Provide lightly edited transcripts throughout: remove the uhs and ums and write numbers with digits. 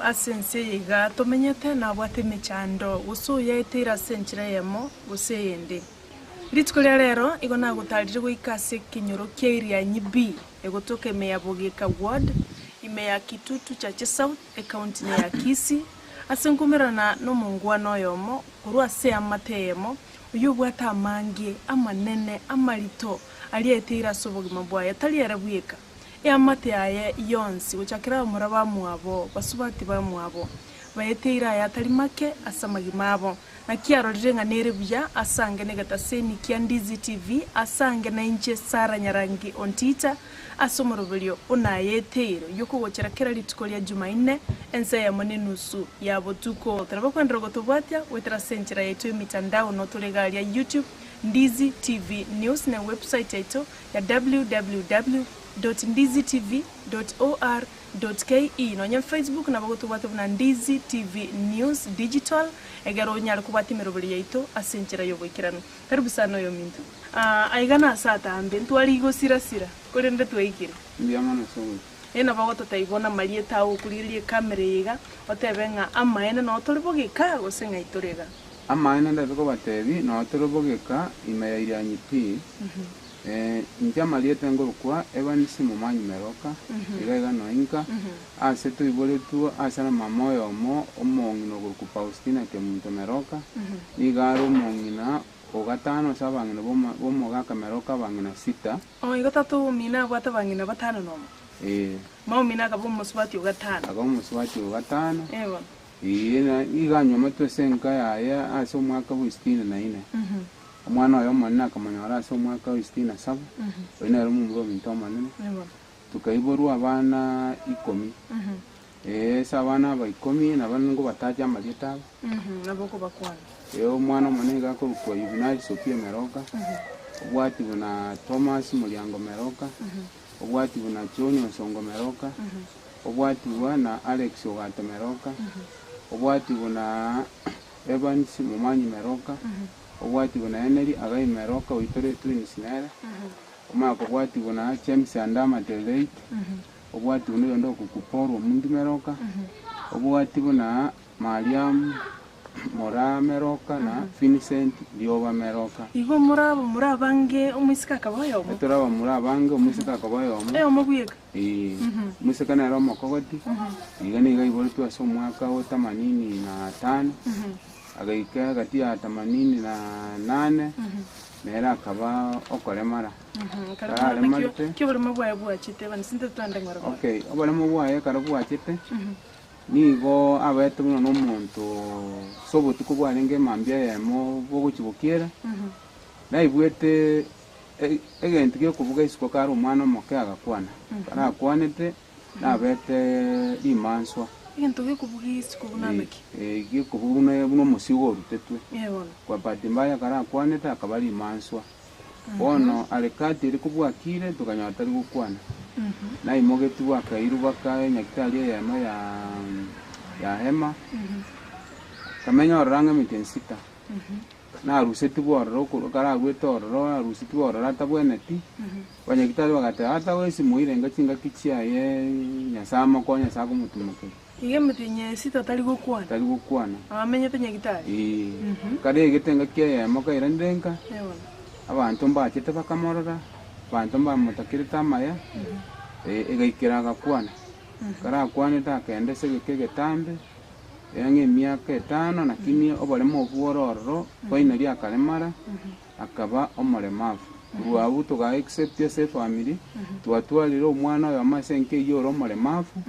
ase ense eye iga tomenyete nabwate emechando, gose oyaeteire ase enchera eyemo gose eyende. Rituko ria rero igo nagotarire goika ase ekenyoro kia Irianyi B, egotoka ime ya Bogeka Ward, ime ya Kitutu Chache South, ecounty ne ya Kisii, ase nkomerana nomongwana oyomo korwa ase eamate eyemo, oyio obwate amange, amanene, amarito, aria aeteire ase obogima bwaye, tari ere bweka. Eamate yaye yonsi, gochakera abamura bamwabo, basubati bamwabo, baeteire aya atari make ase amagima abo. Naki arorire ng'a nere buya asange negetaseni kia Ndizi TV, asange nainche Sarah Nyarangi Ontita, ase omoroberio o nayeteire oyio okogochera kera rituko ria Jumaine, ensa eyemo nenusu ya botuko. Tari bakwenderera gotobwatia goetera ase enchera yaito y'emitandao notore iga aria YouTube, Ndizi TV News na ewebsite yaito ya www dot ndizi tv dot or dot ke Nonya Facebook nabo gotobwate buna Ndizi TV News Digital egere onyare kobwata emeroberi yaito ase enchera y'oboikeranu. Karibu sana oyominto. Aiga nase atambe ntware igosira-sira, korende twaikire. Mbuya mono ase ogocha. Ee nabo ogototebia bono amarieta ao okorigereria ekamera eye iga, otebe ng'a amaene noo tore bogeka gose ng'ai tore iga. Amaene ndase kobatebia, noo tore bogeka ime ya Irianyi pi. Inche amarieta nkorokwa Evans Momanyi Meroka, iga iga noinka, ase toiboretwe ase na mama oyomo omong'ina okorokwa Faustina Kemunto Meroka, nigo are omong'ina o gatano ase abang'ina b'omogaka Meroka abang'ina sita. Oh, igo tata omino abwate abang'ina batano nomo? Ee. Mama omino akaba omosubati o gatano? Akaba omosubati o gatano. Ee bono. Ee, na iga anywometwe ase enka yaye ase omwaka bwa sitini na ine. Omwana oye omonene akamonyora ase omwaka o isitini na saba, oyio nere omomura ominto omonene. Tukaiborwa abana ikomi. Ee, ase abana aba ikomi nabo nkobatacha amarieta abo. Ee, omwana omonene iga akorokwa Yuvinali Sofia Meroka, obwatigwe na Thomas Moriango Meroka, obwatigwe na John Onsongo Meroka, obwatigwa na Alex Ogato Meroka, obwatigwe na Evans Momanyi Meroka, obwatigwe na Henry Agai Meroka oitore twins nere, omanye kobwatigwa na James Andama the late, obwatigwe na oyonde okorokwa Paul Omundi Meroka, obwatigwe na Mariam Moraa Meroka na Vincent Rioba Meroka. Igo more abamura abange, omoiseke akaba oyomo. Tore abamura abange, omoiseke akaba oyomo. Oyomo bweka. Ee, omoiseke nere omokogoti, iga nigo aiboretwe ase omwaka o tamanini na tano, agaika egati ya tamanini na nane, nere akaba okoremara. Kararemarete. Ki oboremo bwaye bwachete, bani sinte twende ng'ora ng'ora. Okay, oboremo bwaye ekero bwachete, nigo abete buna na omonto ase obotuko bwarenge emambia eyemo bogochia gokiera, naigwete Egento gekobuga isiko kare omwana omoke agakwana, karakwanete nabete rimanswa. Egento gekobuga isiko buna naki? Eh, gekobuga buna buna omosigo orutetwe. Eh bono. Kwa bahati mbaya karakwanete akaba rimanswa. Bono arekati eria kobwakire tokanyora tari gokwana. Naimogetigwe akairwa baka enyagitari eyemo ya ya hema, akamenya ororo ang'e emetienyi sita. Narusetigwe ororo okorwa kararuete ororo, narusetigwe ororo atabweneti, abanyagitari bagateba, Atagwesi moirenge chingaki chiaye Nyasae amokonye, Nyasae akomotumokeria. Iga emetienyi esita tari gokwana. Tari gokwana. Amenyete nyagitari. Ee. Karegete engaki eyemo kairanire nka, abanto mbachete bakamorora, abanto mbamotakerete amaya, egaikera agakwana. Karakwanete akenda ase egeka egetambe. Ang'e emiaka etano na kinie oboremo obwo ore ororo, finally akaremara, akaba omoremavu. Korwa abwo toga accept ase efamiri, twatwarire omwana oyomo ase enka eyio ore omoremavu,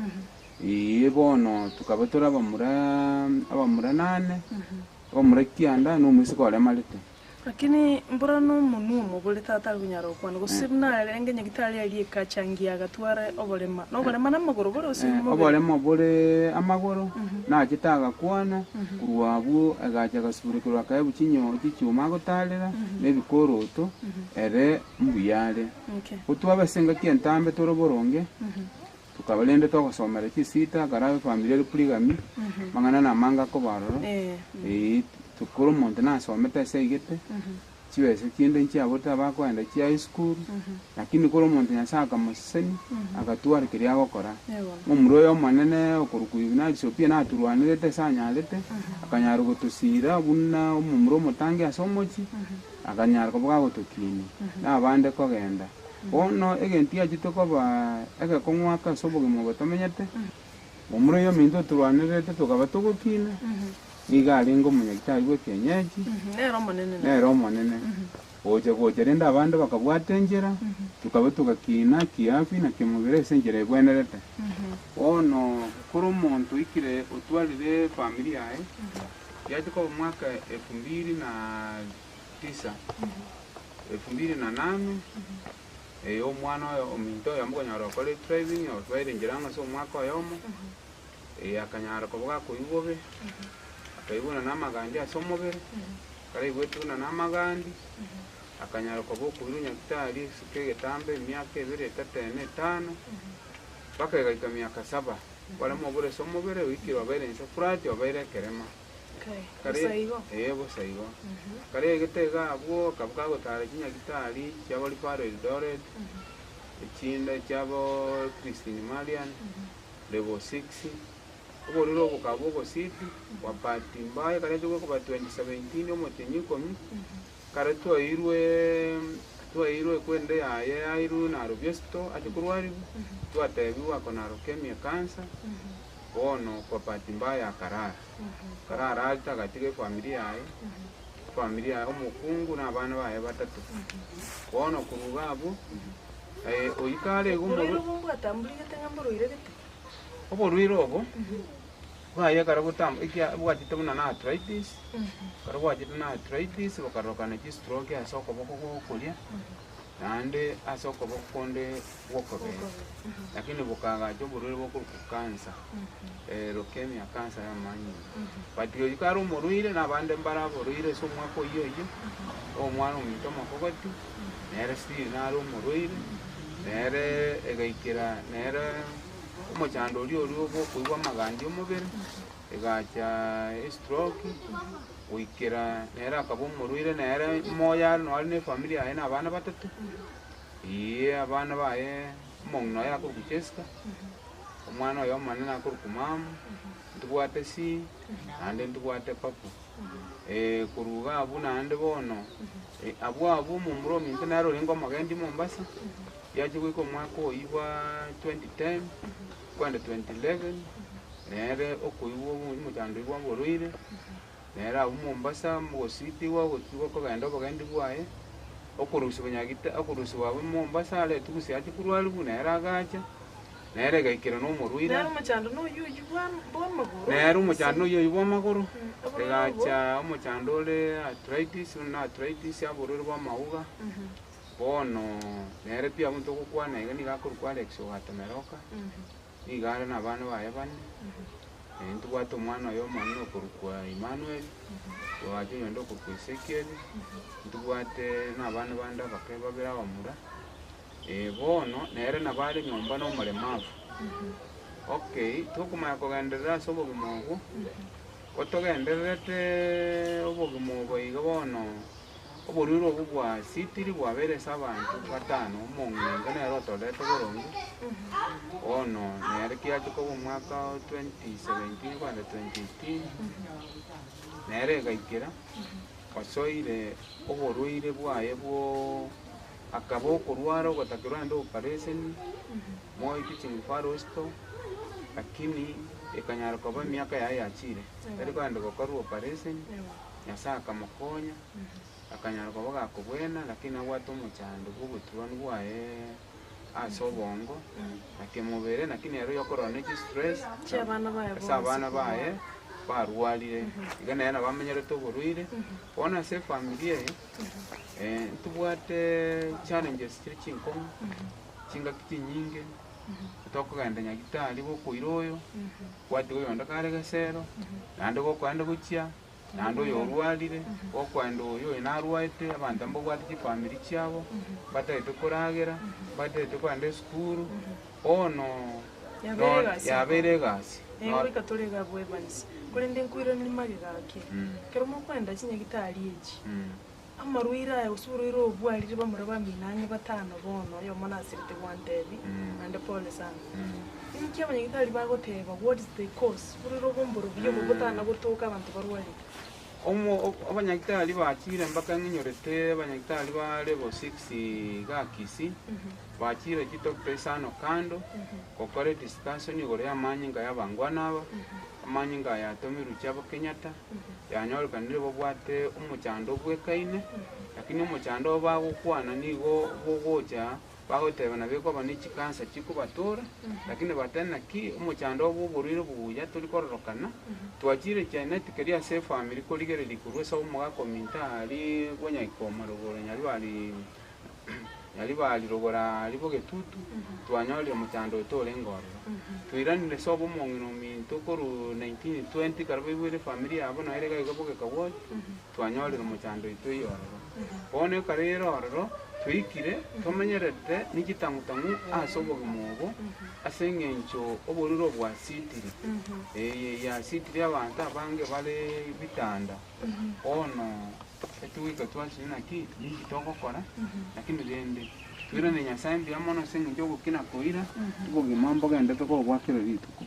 eeh bono tokaba tore abamura abamura nane, abamura kianda na omoiseke oremarete. Lakini mbora nomonwa omobore tata are konyara gokwana, gose buna arenge nyagitari aria ekachangia agatwara oborema, noborema namagoro bore gose Eh, mobere? oboremo bore amagoro, nachete agakwana, korwa abwo agacha agasuburekerwa akaebwa chinyo chichuma agotarera, na ebikoroto, ere mbuya are. Okay. Gotwaba ase engaki entambe tore boronge, tokaba rende togosomera chisita, karabe efamiri ere polygamy, amang'ana namange akoba ororo, Eh. eh, tokore omonto nasomete ase aigete. Chibesa chinde nchiaborete abakoenda chia esukuru, lakini kore omonto Nyasae akamosesenia, agatwara keria agokora. Momura oyo omonene okorokwa Ignatius Opiyo naturwanerete ase anyarete, akanyara gotosiira buna omomura omotangi ase omochie, akanyara koba gagotokinia, na abande kogenda. Bono egento giachete koba egekong'u ake ase obogima obo tomenyete, momura oyo ominto otorwanerete tokaba togokina, Nigo arenge omonyagitari bw'ekienyeji, nere omonene. Gocha gocha rende abande bakabwata enchera, tokaba togakina kiafya na kiomobere ase enchera ebwenerete. Bono kore omonto oikire otwarire efamiri yaye, yacha koba omwaka elfu mbili na tisa, elfu mbili na nane, omwana oyo ominto oyomo okonyora okore driving, otwaire enchera ang'e ase omwaka oyomo. Ee, akanyara koba gakoigwa bobe, akaigwa buna namagandi ase omobere, karaigwete buna namagandi, akanyara koba okoirwa nyagitari ase egetambe emiaka ebere, etato, ene, etano, mpaka egaika miaka saba. Oboremo obore ase omobere oikire obeire inse flat, obeire ekerema. Kare Bosa igo. ee bosa igo. Kare aigete iga abwo, akaba kagotara chinyagitari chiabo Referral Eldoret, echinde chiabo Christine Marian. Level 6, Oborwire obo bokaba bw'obositi bwa bahati mbaya ekero yacha gokoba 2017 omotienyi ikomi, ekero twairwe twairwe ekwende yaye yairwe Nairobi hospital ache korwariwa, twatebiwa ako na leukemia cancer, bono kwa bahati mbaya akarara. Ekero ararete agatiga efamiri yaye, efamiri yaye omokungu na abana baye batato. Bono korwa iga abwo. Oyio kare iga Oborwaire obo mbwatamburigete ng'a mborwaire gete? Oborwaire obo bwaye ekero botam ekia bwachete buna na arthritis, ekero bwachete na arthritis bokarorokana chistroke ase okoboko gwokoria, naende ase okoboko konde gwokobee. Lakini bokagacha oborwaire bokorokwa cancer, leukemia cancer ya amanyinga. But oyio kare omorwaire na abande mbare aborwaire ase omwaka oyio oyio, omwana ominto omokogoti. Nere still nare omorwaire, nere egaikera nere omochando oria oria bwokoigwa amagandi omobere, egacha estroke, goikera nere akaba omorwaire nere moyo are nore na efamiri yaye na abana batato, eeh abana baye omong'ina oye akorokwa Jesca, omwana oye omonene akorokwa Mamu, ntobwate Sii, naende ntobwate Papu. Korwa iga abwo naende bono, abwo abwo omomura ominto nere orenge omogendi Mombasa, riachia goika omwaka oyio bwa 2010, kwenda 2011, nere okoigwa omochando oyio bwa oborwaire, nere abwo Mombasa mogositiwa ogotigwa kogenda obogendi bwaye, okorusiwa nyagita okorusiwa abwo Mombasa aretwe gose achie korwariwa nere agacha. Nere egaikera nomorwaire. Nere omochando noyio oyio bw'amagoro. Nere omochando noyio oyio bw'amagoro. Egacha omochando ore arthritis, buna arthritis aborwaire bw'amauga. Bono nere pi abwo togokwana iga nigo akorokwa Alex Ogatomeroka, nigo are na abana baye bane, ntobwate omwana oye omonene okorokwa Emmanuel, togacha oyonde okorokwa Ezekiel, ntobwate na abana bande abake babere abamura. Ee bono, nere nabo are nyomba nomoremavu. Okay, tokomanya kogenderera ase obogima obwo, gotogendererete obogima obo iga bono, oborwaire obwo bwa sitiri bwabeire ase abanto batano, omong'ina nere otorete boronge, bono nere kiacha koba omwaka o 2017 kogenda 2018, nere egaikera, osoire oborwaire bwaye bwoo. Akaba okorwara ogotakerwa naende operation, Moi Teaching Referral Hospital, lakini ekanyara koba emiaka yaye yachire, tari kogenda gokorwa operation, Nyasaye akamokonya, akanyara koba gakobwena lakini nabwate omochando bwa oboturani bwaye ase obongo, na kemobere lakini ere oyokorora ne chistress, Chiabana baye ase abana baye barwarire, iga nere nabo amenyerete oborwaire, bono ase efamiri eye. Ntobwate challenges chire chinkong'u, chingaki chinyinge, tokogenda nyagetari gokoira oyo, gwatiga oyonde kare gesero, naende gokoenda gochia, naende oyo orwarire, gokoenda oyo oyo narwarete, abanto mbabwate chifamiri chiabo, mbatagete koragera, mbatagete kogenda esukuru, bono Yabeire egasi yabeire egasi. Ee, goika tore iga abwo Evans, korende nkoiranie magega ake. Ekero mokoenda chinyagitari echi. Amarwaire aya gose oborwaire obo bwarire bamura bamino ang'e batano bono, oyomo nasirete gwantebi, naende pole sana. Inki abanyagitari bagoteba, what is the cause? Oborwaire obo mborobi obo botana gotoka abanto barwarete. Omo abanyagitari bachire mpaka ng'inyorete abanyagitari ba level six igaa Kisii, bachire chidoctor isano kando, gokora ediscussion igoro y'amanyinga y'abangwana aba, amanyinga aya atomirwe chiabo Kenyatta, yanyorekanire babwate omochando obwekaine, lakini omochando obo bagokwana nigo bogocha bagoteba nabo ekoba ne chikansa chikobatora, lakini bateba naki omochando obo oborwaire buya tori kororokana, twachire genetically ase efamiri korigereria korwa ase omogaka ominto aria bwanyaikoma rogoro nyaribari Nyaribari rogoro aria bogetutu, twanyorire omochando oyo torenge ororo. Twairanire ase obomong'ina ominto korwa 1920 ekero baigwere efamiri yabo nonya ere iga iga bogeka gwocha, twanyorire omochando oito oyo ororo. Bono ekero ere ororo, twaikire tomenyerete ne chitang'u-tang'u ase obogima obo, ase eng'encho oborure obwasitiri, eye yasitiri abanto abange bare bitanda, bono Etogoika twasire naki ninki togokora, lakini rende toirane Nyasae mbuya mono ase eng'encho ogokina koira, obogima mbogenderete koba bwa kera rituko.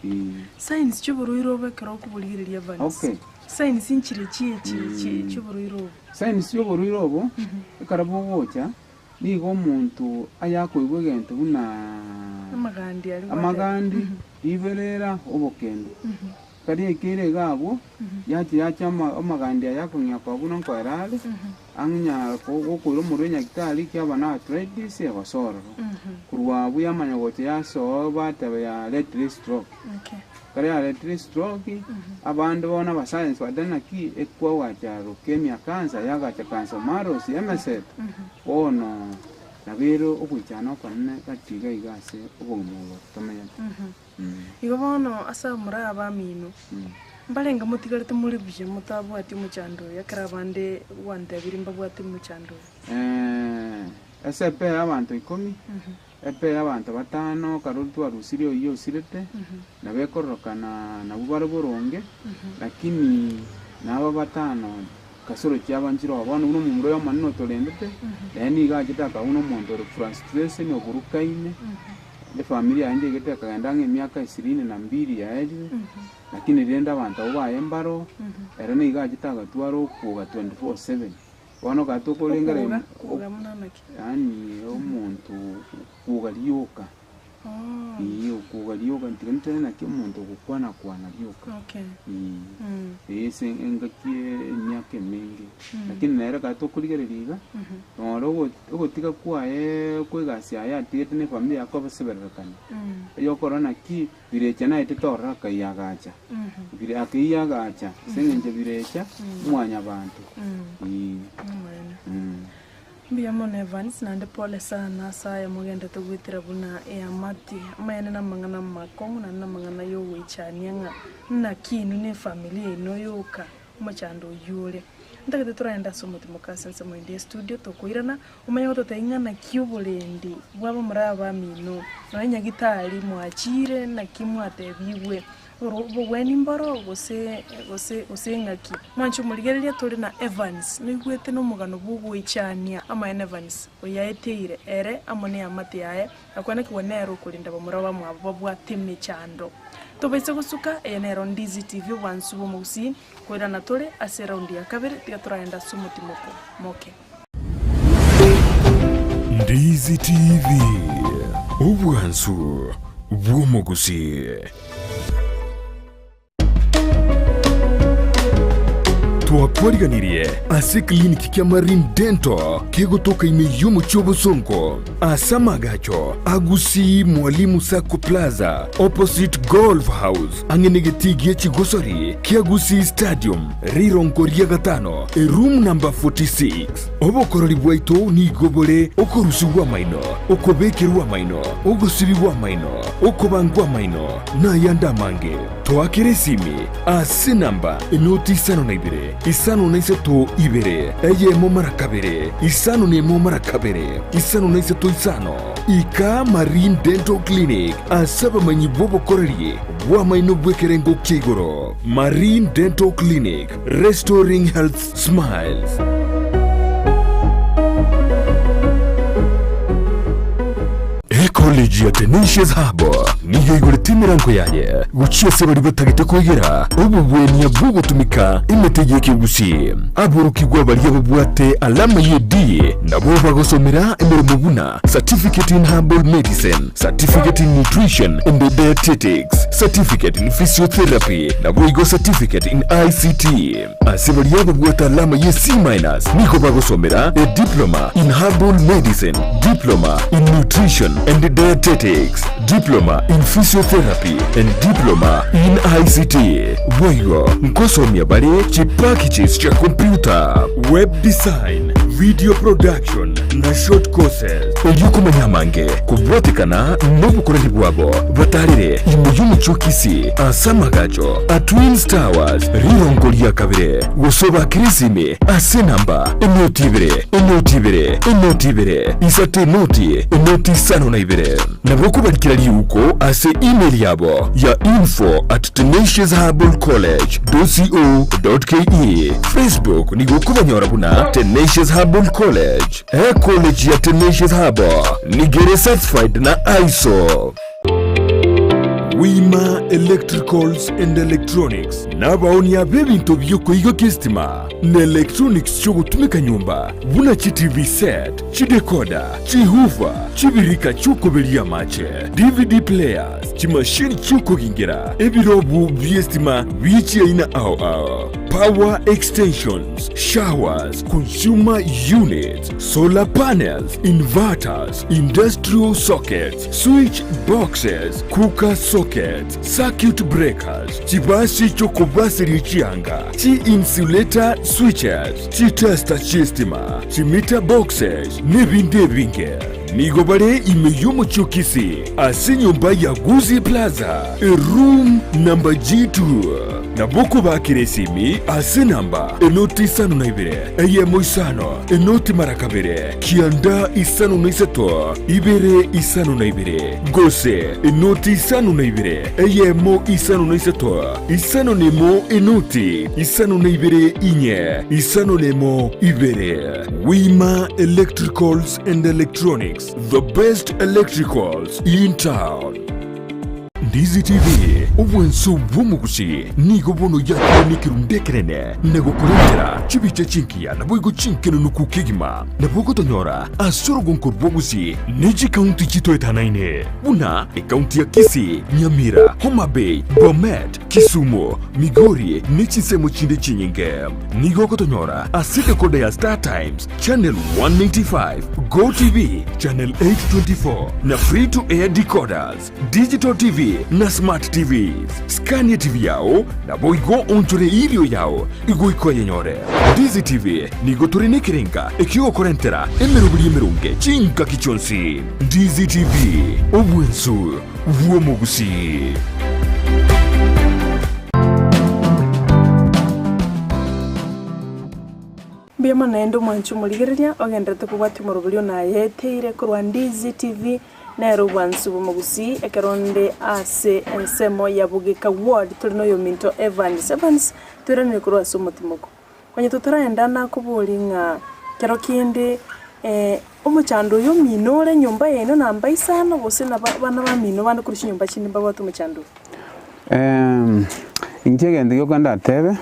Ee. Signs chi'oborwaire obo ekero okoborigereria Evans. Okay. Signs nchire chie chie chie chi'oborwaire obo. Signs chi'oborwaire obo, ekero bogocha, nigo omonto ayakoigwa egento buna Amagandi aria gwateba. amagandi, riberera, obokendu. Karia ekeire iga abwo, yacha yacha amagandi aya akong'ea koba buna nkoera are, ang'nya gokoira omorwire nyagitari kiaba na arthritis egosa ororo. Korwa abwo yamanya gocha yasoa bateba yaretire estroke. Ekero yaretire estroke, abande bono abasayansi bateba naki ekwagocha leukemia cancer yagacha cancer marrows emeseto, bono nabo ere ogoichana okonene gati iga iga ase obogima obo tomenyete. Igo bono ase abamura aba abamino, mbarenge motigarete more buya motabwati omochando oyo, ekero abande gwantebirie mbabwate omochando oyo. Ase epee y'abanto ikomi, epee y'abanto batano ekero twarusirie oyio osirete, nabo ekororokana nabwo bare boronge, lakini naba batano kasoro chiabo nchire oo. Bono buna omomura oyo omonene otorendete, nere nigo achete akaba buna omonto ore frustration oburukaine. Efamiri yaye nchaigete ekagenda ang'e emiaka ishirini na mbili yaerire, lakini rende abanto abwo baye mbaro, ere nigo achete agatwara okwoga 24/7. Bono ekero tokorengera Okwoga, kwoga buna naki? yaani omonto okwoga rioka, Oh. eeh okwoga rioka ntiga ntebe naki omonto ogokwana kwana rioka, Okay. eeh. Mm. Eeh ase engaki emiaka emenge, lakini nere ekero tokorigereria iga, Noro ogotiga kwaye kw'egasi yaye atigete na efamiri yaye kobasebererekana, eyokorora naki birecha naetete ororo akaiya agacha, bire akaiya agacha ase eng'encho birecha mwanyabanto eeh. Mbuya mono Evans naende pole sana ase aya mogendete goetera buna eamate. Amaene namang'ana amakong'u naende namang'ana yogoichania ng'a naki inwe na efamiri yaino yoka omochando oyio ore. Ntagete toragende ase omotimoka ase ensemo ende y'estudio tokoirana, omanye gototebia ng'a naki oborendi bw'abamura abamino, nonya nyagitari mwachire naki mwatebigwe, oro obogweni mboro gose gose gose ng'aki. Mwanche omorigereria tore na Evans, noigwete nomogano bw'ogoichania amaene Evans oyaeteire ere amo neamate yaye, Nakwanekigwe nere okorinda bamura bamwabo babwate emechando. Tobaisa gosuka, eye nero Ndizi TV obwansu bw'omogusii, koirana tore ase eraundi ya kabere tiga toragende ase omotimoko moke. Ndizi TV, obwansu bw'omogusii. Twakwariganirie ase ekliniki kia Marine Dental kegotoka ime y'omochie obosongo ase amagacho a Gusii Mwalimu Sacco Plaza opposite Golf House ang'e negetii gie chigosori kia Gusii Stadium rirongo ria gatano eroom number 46. Obokorori bwaito nigo bore okorusigwa amaino, okobekerwa amaino, ogosibigwa amaino, okobangwa amaino, na ayande amange. Toakere esimi ase namba enoti 52 53 2 eyemo mara kabere 51 mara kabere 53 5. Ika Marine Dental Clinic ase abamanyi bw'obokoreri bw'amaino bw'ekerengo kia igoro. Marine Dental Clinic, restoring health smiles. Ecollege ya Tenacious Hub nigo eigorete emerango yaye gochia ase baria batagete koegera obogwenia bw'ogotumeka emete y'ekegusii. Aborokigwa baria babwate alama ye D nabo bagosomera emeremo buna Certificate in Herbal Medicine, Certificate in Nutrition and Dietetics, Certificate in Physiotherapy naboigo Certificate in ICT. Ase baria babwate alama ye C minus nigo bagosomera a Diploma in Herbal Medicine, Diploma in Nutrition and Dietetics, Diploma in Physiotherapy and Diploma in ICT. Boigo nkosomia bare chipackages chia computer, web design, video production na short courses. Erio komanya amange kobwatekana nobokoreri bwabo batarere ime y'omochie o Kisii ase amagacho a Twins Towers rirongo ria kabere gose obakere esimi ase enamba enoti ibere enoti ibere enoti ibere isato enoti enoti isano na ibere. Nabo okobarikera riuko ase email yabo ya info at tenaciousherbalcollege dot co dot ke. Facebook nigo okobanyora buna Tenacious Herbal College. Ecollege ya Tenacious Herbal nigo ere certified na ISO. Wima Electricals and Electronics nabaonia b'ebinto bi'okoigokia esitima na electronics chi'ogotumeka nyomba buna chi TV set, chidecoder, chihoofer, chibirika chi'okoberia amache, DVD players, chimashini chi'okogingera, ebirobu bi'esitima bie chiaina ao ao, power extensions, showers, consumer units, solar panels, inverters, industrial sockets, switch boxes, cooker sockets, circuit breakers, chibasi chi'okobaseria chianga, chi-insulator switches, chitester chi'estima, chimeter boxes, nebinde ebinge. Nigo bare ime y'omochie o Kisii ase enyomba ya Gusii Plaza, eroom number G2. Nabo okobakera esimi ase enamba enoti isano na ibere, eyemo isano, enoti mara kabere, kianda isano na isato, ibere isano na ibere, gose enoti isano na ibere, eyemo isano na isato, isano na emo enoti isano na ibere inye, isano na emo ibere. Wima Electricals and Electronics, the best electricals in town. Ndizi TV, obwanso bw'omogusi, nigo bono yakire nekerundu ekenene na gokorentera chibicha chingiya naboigo chinkenenuku kegima. Nabo ogotonyora ase orogonko rw'obogusi ne chikaunti chitoetanaine buna ekaunti ya Kisii, Nyamira, Homa Bay, Bomet, Kisumu, Migori ne chinsemo chinde chinyinge. Nigo ogotonyora ase decoder ya Star Times, Channel 185, Go TV, Channel 824 na Free to Air decoders, Digital TV na Smart TVs. Skania TV yao naboigo onchore erio yao igoika oyenyore. Ndizi TV nigo tore nekerenga ekiogokorentera emeroberi emeronge chingaki chionsi. Ndizi TV, obwensu bw'omogusii. Mbuya mono naende omwanchi omorigereria ogenderete kobwatia omoroberi one ayeteire korwa Ndizi TV nere obwansu bw'omogusii ekero onde ase ensemo ya Bogeka Ward tore noyominto Evans. Evans toiranere korwa ase omotimoko. Onye totaraenda nakoborie ng'a kero kende omochando oyo omino ore enyomba yaino namba isano gose naba abana bamino bande korwa chinyomba chinde mbabwate omochando oyo. Inche egento gioka ndatebe,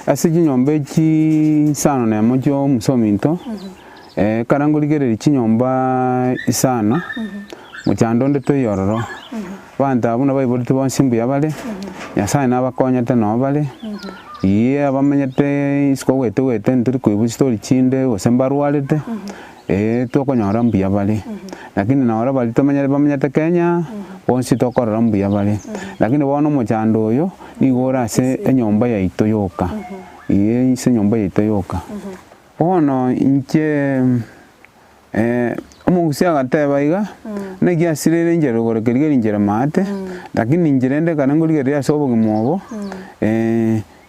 ase chinyomba echi isano na emo chia omusa ominto, ekero nkorigereria chinyomba isano, mochando onde toiyo ororo, abanto abwo buna baiboretwe bonsi mbuya bare, Nyasaye nabakonyete noo bare, iyie abamenyete isiko goeta goeta ntori koigwa chistory chinde gose mbarwarete, tokonyora mbuya bare, lakini noro baria tomanyete bamenyete Kenya, bonsi tokorora mbuya bare. Lakini bono omochando oyo, nigo ore ase enyomba yaito yoka, eye ase enyomba yaito yoka. Bono inche Omogusi agateba iga, Naki asirire enchera igoro kerigeria inchera maate, lakini inche rende ekero nkorigereria ase obogima obo,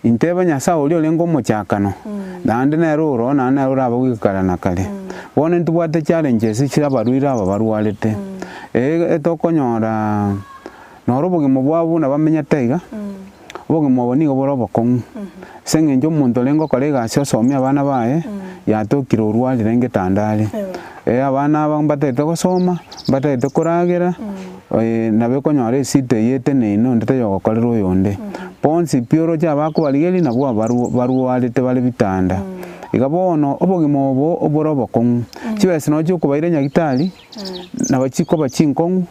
intebe Nyasae oria orenge omochakano, naende nere oro naende nere orabe goika kare na kare. Bono ntobwate challenges chia abarwaire aba barwarete, etokonyora noro obogima bwabo buna bamenyete iga, obogima obo nigo bore obokong'u, ase eng'encho omonto orenge gokora egasi osomia abana baye, yatokire orwarire ngetanda are. Abana aba mbatagete gosoma, mbatagete koragera, nabo ekonyora esita eyio eteneine onde tari ogokorera oyonde. Bonsi pi oroche abakobarigeria nabwo abarwo barwarete bare bitanda. Iga bono obogima obo obore obokong'u, chibesa nabo chiokobaira nyagitari, nabo chikoba chinkong'u,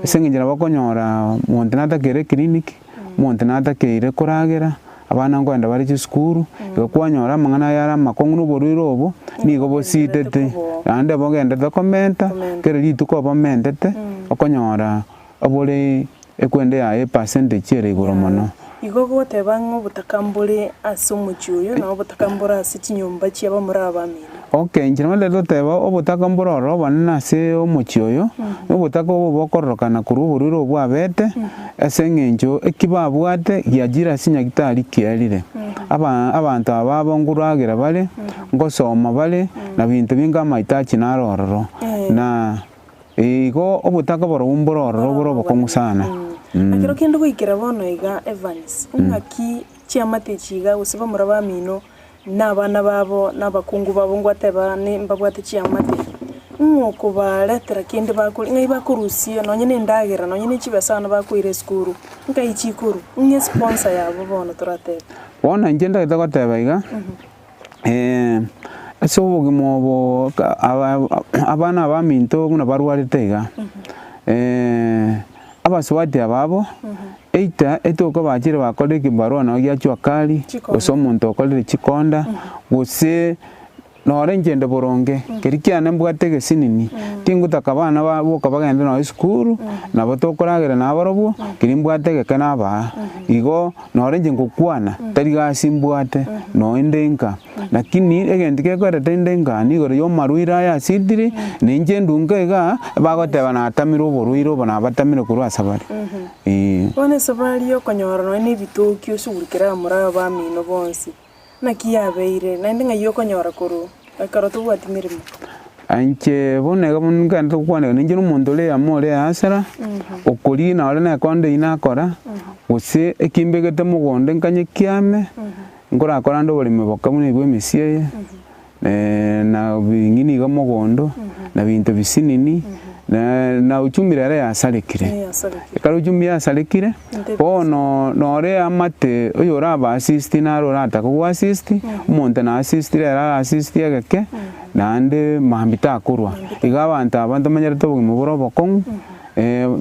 ase eng'encho nabo okonyora monto natakeire eclinic, omonto natakeire koragera, abana nkoenda bare chisukuru, igo kwanyora amang'ana aya are amakong'u na oborwaire obo, nigo bositete, naende bogenderete komenta, kera rituko obomentete, okonyora obore ekwende yaye epercentage ere igoro mono. Igo goteba ng'a obotaka mbore ase omochie oyo, na obotaka mbore ase chinyomba chi'abamura abamino. Okay, inche nabo ndete goteba obotaka mbore ororo obonene ase omochie oyo, na obotaka obo bokororokana korwa oborwaire obo bwabete, ase eng'encho eki babwate giachire ase nyagitari kiarire. Aba abanto aba babo nkoragera bare, ngosoma bare, na binto binge amahitaji naro ororo. Na igo obotaka borobwo mbore ororo bore obokong'u sana. Ekero kende goikera bono iga Evans, ng'aki chiamate echi iga gose bamura bamino na abana babo na abakungu babo ngwateba ne mbabwate chiamate, ng'o okobaretera kende bakori ng'ai bakorusia nonye na endagera nonye ne chibesa abana bakoira esukuru, nkai chikorwa, ng'e sponsor yabo bono toratebe. Bono inche ntagete goteba iga, ase obogima obo ka aba abana abaminto buna barwarete iga, abasubati aba abo, Either etoke bachire bakorire ekibarua nonye gia jua kali, gose omonto okorire chikonda, gose nore inche inde boronge, keria kiane mbwate egesinini, tingotaka abana ba boka bagende nonye esukuru, nabo tokoragera nabarobwo, keria mbwate egeke nabaa. Igo nore inche ngokwana, tari gasi mbwate, nonye inde nka. Lakini egento gekoreta inde nka nigo ya omarwaire aya asitire, na inche ndunge igaa, bagoteba natamire oborwaire obo nabatamire korwa ase bare, eh. Bono esabari y'okonyora nonya na ebitoki osugurukere abamura abamino bonsi, naki yabeire, naende ng'ai okonyora korwa ekero tobwati meremo? Inche bono iga bono nkagenda gokwana iga, ninche na omonto ore eyemo ore easara, okoria nore na ekonda eyio nakora, gose eki mbegete mogondo nkanye kiame. Nkorakore ande oboremi boka buna bw'emesia eye, na bing'ina iga mogondo, na binto bisinini, na na uchumi rero yasarekire. Ekero uchumi yasarekire, bono nore eamate oyo oraba assist naro oratake go assist, omonto na assist rero ara assist egeke, naende mambia takorwa. Iga abanto aba ntomenyerete obogima bore obokong'u,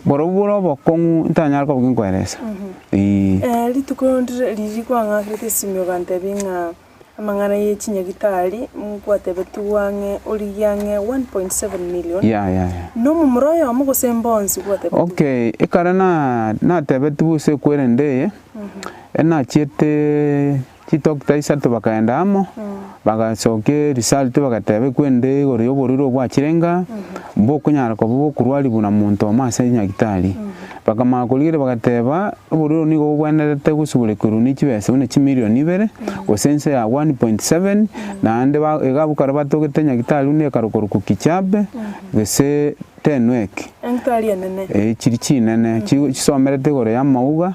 Borobwo bore obokong'u ntanyare koba ginkoeresa. Eeh. Rituko ndire riria kwang'akerete esimi ogantebia ng'a amang'ana ye chinyagitari nkwatebetigwe ang'e origie ang'e 1.7 million. Yeah, yeah, yeah. Na omomura oyomo gose mbonsi gwatebetigwe? Okay, ekero na natebetigwe ase ekwerende eye, enachiete Chidoctor isato bakaenda amo, bagasokia eresult bagateba ekwende igoro ya oborwaire obo bwachire inga, mbokonyara koba bokorwariwa na monto omo ase nyagitari. Bakamanya korigereria bagateba, oborwaire obo nigo bobwenerete gosugurekerwa ne chibesa buna chimilion ibere, gose ense ya 1.7, naende ba iga abwo kare batogete nyagitari buna ekare korokwa Kichabe, gose Tenwek, Entari enene. eh, chiri chinene chigo chisomerete igoro y'amauga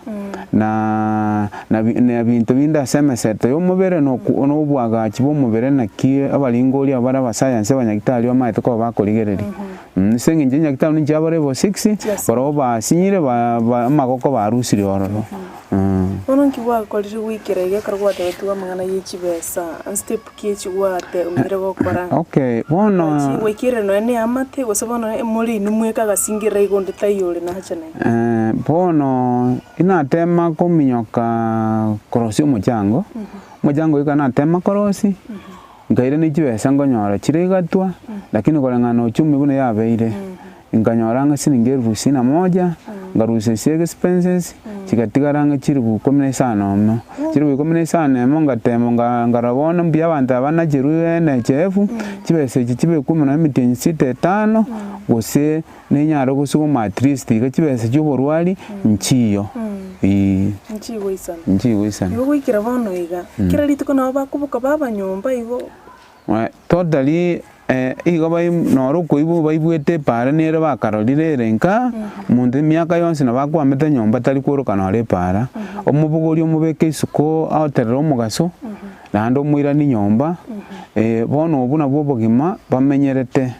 na na bi na binto binde ase emeseto y'omobere na oku na obwagachi bw'omobere naki abaringoria abare abasayansi abanyagitari bamaete koba bakorigereria. Ase eng'encho enyagitari ninche abare level six, barabwo basinyire ba ba amagoko barusirie ororo. Bono nki gwakorire goikera iga ekero gwatebetigwe amang'ana ye chibesa, step ki echi gwateomire gokora? Okay, bono. Gwaikire nonya na eamate gose bono more inwe mweka agasingerera iga onde taiyo ore nacha naye? Bono inatema kominyoka korosia omochango, omochango oyo ekero natema korosia, nkaira ne chibesa nkonyora chire igatwa, lakini koreng'ana na uchumi buna yabeire. Nkanyora ang'e siringi elfu isini na moja, nkarusia ase expenses, chigatigara ang'e chilifu ikomi na isano emo. Chilifu ikomi na isano emo ngatema nga nkarora bono mbuya abanto aba nacherwe NHIF, chibesa echi chibe ikomi na emitienyi sita etano, gose ninyare gosuguma at least iga chibesa chia oborwari nchiyo, eeh. Nchigoisana. Nchigoisana. Igo goikera bono iga, kera rituko nabo bakoboka baba nyomba igo. Totally igo bai noro okoigwa baigwete epaara nere bakarorire ere nka, omonto emiaka yonsi nabo akwamete nyomba tari kworoka noro epaara, omobogorie omobeke isiko aoterere omogaso, naende omoiranie nyomba, bono obwo nabwo obogima bamenyerete.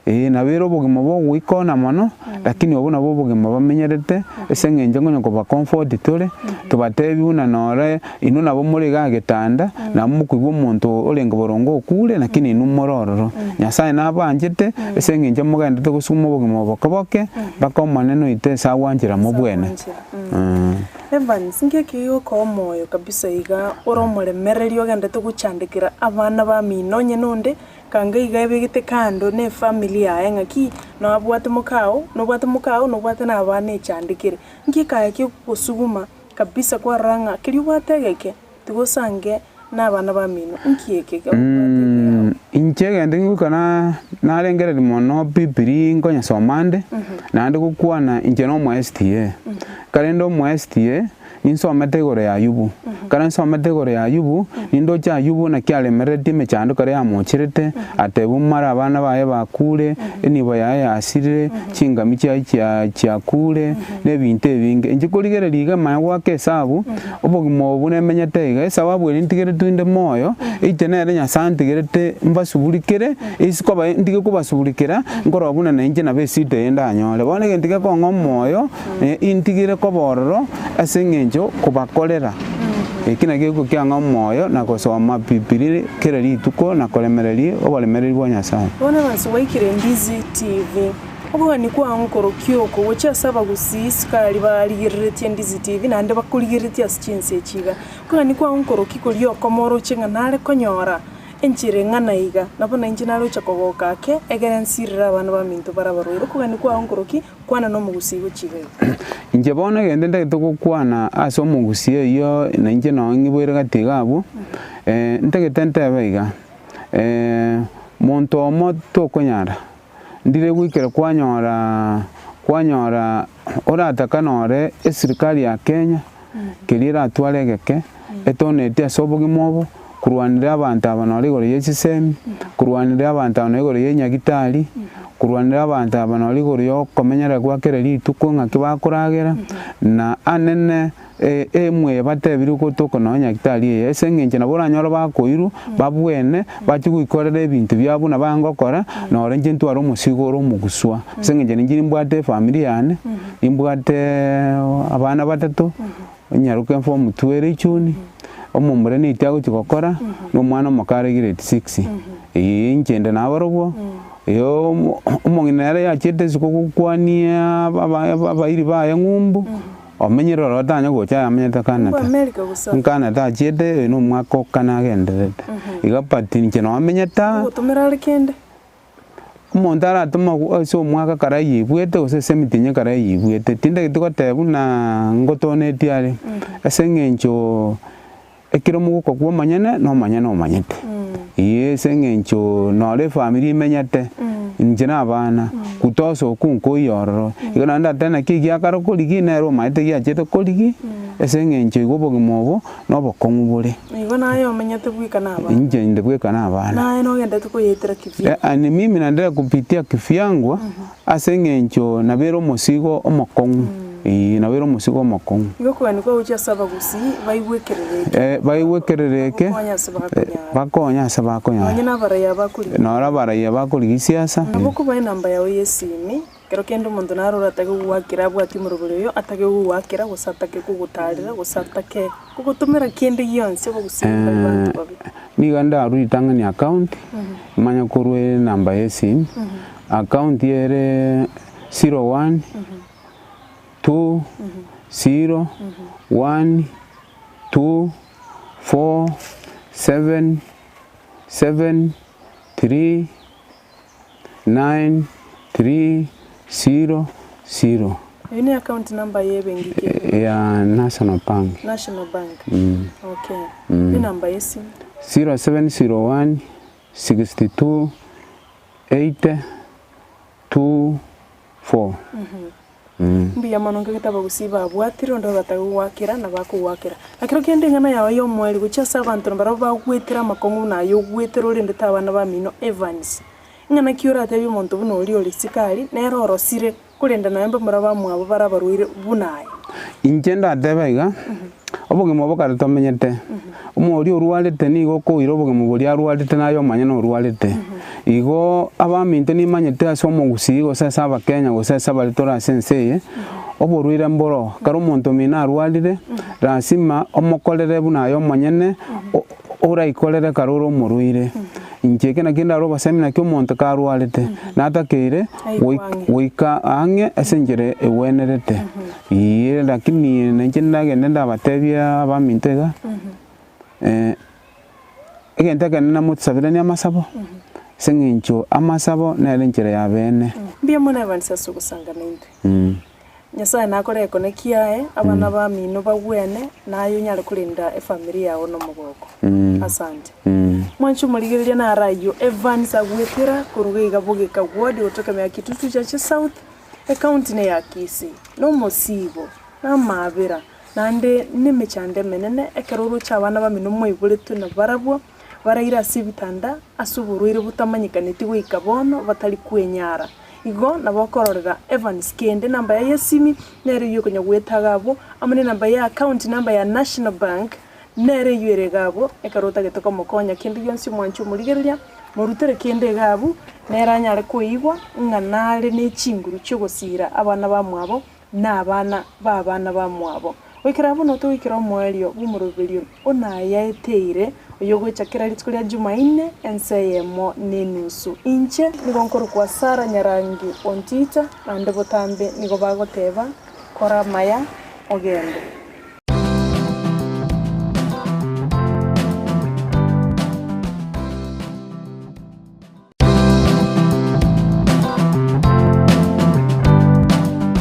Ee, nabo ere obogima bw'ogoikona mono, lakini obwo nabwo obogima bamenyerete, ase eng'encho nkonya koba comfort tore, tobatebi buna nore inwe nabo more igaa getanda, nabo mokoigwa omonto orenge boronge okure, lakini inwe more ororo. Nyasaye nabanchete, ase eng'encho mogenderete gosuma obogima obo boke boke, mpaka Omonene oito ase agwanchera mobwene. Evans, nki eke gegokoa omoyo kabisa iga ore omoremereri ogenderete gochandekera abana bamino onye nonde Kanga iga ebegete kando ne efamiri yaye ng'aki nabwate mokao, nobwate mokao, nobwate na abana echandekere. Nki ekaya ki'ogosuguma kabisa kwarora ng'a keria obwate egeke tigosange na abana bamino, nki eke obwate ekeao? Inche egento ngoika na narengereria mono Bibilia nkonyesoma nde, naende gokwana inche na omo SDA. Karende omo SDA. Ninsomete igoro y'Ayubu. Ekero nsomete igoro y'Ayubu, nindoche Ayubu naki aremereretie emechando ekero yamocherete, atebwa omomare abana baye bakure, enibo yaye yasirire, chingami chiaye chia chiakure, na ebinto ebinge. Inche korigereria iga manya goaka esabu, obogima obo buna emenyete iga, esababu ere ntigeretwe inde moyo, either nere Nyasaye antigerete mbasuburikere, ase koba ntige kobasuburikera, nkorora buna nainche nabo esida eye ndanyore. Bono egento gekong'a omoyo. Intigire koba ororo ase engencho kobakorera. Eki nakio gegokia ng'a omoyo na gosoma Bibiri kera rituko na koremereria oboremereri bwa Nyasae. Bono abanto baikire Ndizi TV. Okogania kwao nkorokia oko gochia ase abagusii sukari barigereretie Ndizi TV naende bakorigereretie ase chinse echi iga. Okogania kwao nkorokia koria okomo oroche ng'a nare konyora Enchera eng'ana iga, nabo nainche naroche kogoka ake, egere nsirire abana baminto bare abarwaire. Okogania kwao nkoroki, kwana nomogusii gochia iga iga. Inche bono egento ntagete gokwana ase omogusii oyio na inche nonye ng'iboire gati iga abwo, ntagete ntebe iga, monto omo tokonyara, ndire goikera kwanyora kwanyora orataka nore esirikari ya Kenya, keria eratware egeke, etonetie ase obogima obo, korwanera abanto aba nore igoro ye chisemi, korwanera abanto aba nore igoro ye enyagitari, korwanera abanto aba nore igoro ya okomenyera gwa kera rituko ng'aki bakoragera, na anene emwe eye batebirie gotoka nonye nyagitari eye, ase eng'encho nabo oranyore bakoirwa, babwene, bachie goikorera ebinto biabo buna bangokora, nore inche ntware omosigo ore omogusua, ase eng'encho ninche nimbwate efamiri yane, nimbwate abana batato, onyaroke form two ere echuni, omomura neiti agochia gokora, na omwana omoke are grade six, eyio inche inde nabarobwo, eyo omo omong'ina ere yachiete isiko gokwania aba abairi baye ng'umbu, omenyire ororo tanya gocha aye amenyete Canada. America gose aa? Canada achiete oyo na omwaka o kane agendererete, iga but inche nomenyete aa. Ogotomera are kende? Omonto aratome ase omwaka kare ayeigwete gose ase emetienyi ekero ayeigwete, tindageti goteba buna ngotonetie are, ase eng'encho ekero mogokwa kwa omonyene na omonyene omanyete. Eeh ase eng'encho nore efamiri emenyete, inche na abana, kutosa okwo nkoiyo ororo, igo naende ndatebe naki egiakare korigia nere omanyete giachete korigia, ase eng'encho igo obogima obo. Nobokong'u bore. Igo naye omenyete bweka nabana. Inche inde bweka nabana. Naye nogenderete koyetera kivyangu. Yaani mimi naendelea kupitia kivyangu ase eng'encho nabere omosigo omokong'u, eeh nabere omosigo omokong'u. Igo okogania kwao gochia ase abagusii baigwekerereke. Baigwekerereke, Bagokonye ase bakonyara. bakonye ase bakonyara. Nonye nabaraiyo abakorigia. Noro abaraiyo abakorigia siasa. Nabo okobae enamba yao y'esimi. Ekero kende omonto narore atake gogoakera abwatie omorobori oyo, atake gogoakera, gose atake kogotaarera, gose atake kogotomera kende gionsi, obogusii mbare banto babe. Nigo ndarue ritang'ani account, manye korwa enamba ya esimi, account ere zero one, two, zero, one, two, four, seven, seven, three. 9300. Eyio ne account number ye ebenki ki? Ya National Bank. National Bank. Okay. Ne number ye simu? 0701 62 80 24. Mbuya mono nkagete abagusii babwatire onde obatake goakera na bakogoakera. Na kero kende eng'ana yao y'omoerio gochia ase abanto na barabwo bagwetera amakong'u buna aye ogwetera orendete abana bamino Evans. Ing'ana ki oratebie omonto buna oria ore isiko aria, nere orosire, korende nonya mbamura bamwabo bare abarwaire buna aye. Inche ndatebe iga, obogima obo kare tomenyete, omoria orwarete nigo okoira obogima boria arwarete naye omanye norwarete. Igo abaminto nimanyete ase omogusii gose ase abakenya gose ase abaria tore ase ense eye, oborwaire mboro, ekero omonto omino arwarire, lasima omokorere buna aye omonyene o- oraikorere ekero ore omorwaire. Inche eke nakio ndare obosemi naki omonto karwarete, natakeire goika ang'e ase enchera egwenerete. Eeh lakini nainche ndagende ndabatebia abaminto iga, egento ekenene namosabiranie amasabo, ase eng'encho amasabo nere enchera ya beene. Mbuya mono Evans ase ogosanga naintwe. Nyasae nakore ekone kiaye, abana bamino bagwene, na aye onyare korenda efamiri yao nomogoko. Asante. Mwanche omorigereria naro ayio Evans agwetera koruga iga bogeka ward gotoka ime ya Kitutu Chache South, ecounty ne ya Kisii. Nomosiibo, namaabera, naende nemechando emenene ekero oroche abana bamino mwaiboretwe nabarabwo, baraire ase ebitanda ase oborwaire botamanyekaneti goika bono batari kwenyara. Igo nabo okororera Evans kende namba yaye y'esimi nere eyio okonya goetaga abwo, amo nenamba ya account number ya National Bank nere eyio ere iga abwo, ekero otagete komokonya kende gionsi omwanche omorigereria, morutere kende iga abwo, nere anyare koigwa ng'a nare ne chinguru chi'ogosiira abana bamwabo na abana b'abana bamwabo. Goikera abwo notogoikera omoerio bw'omoroberio onayaeteire, oyogocha kera rituko ria Jumaine ensa eyemo na enusu. Inche nigo nkorokwa Sara Nyarangi Ontita, naende botambe nigo bagoteba, Kora amaya, ogende.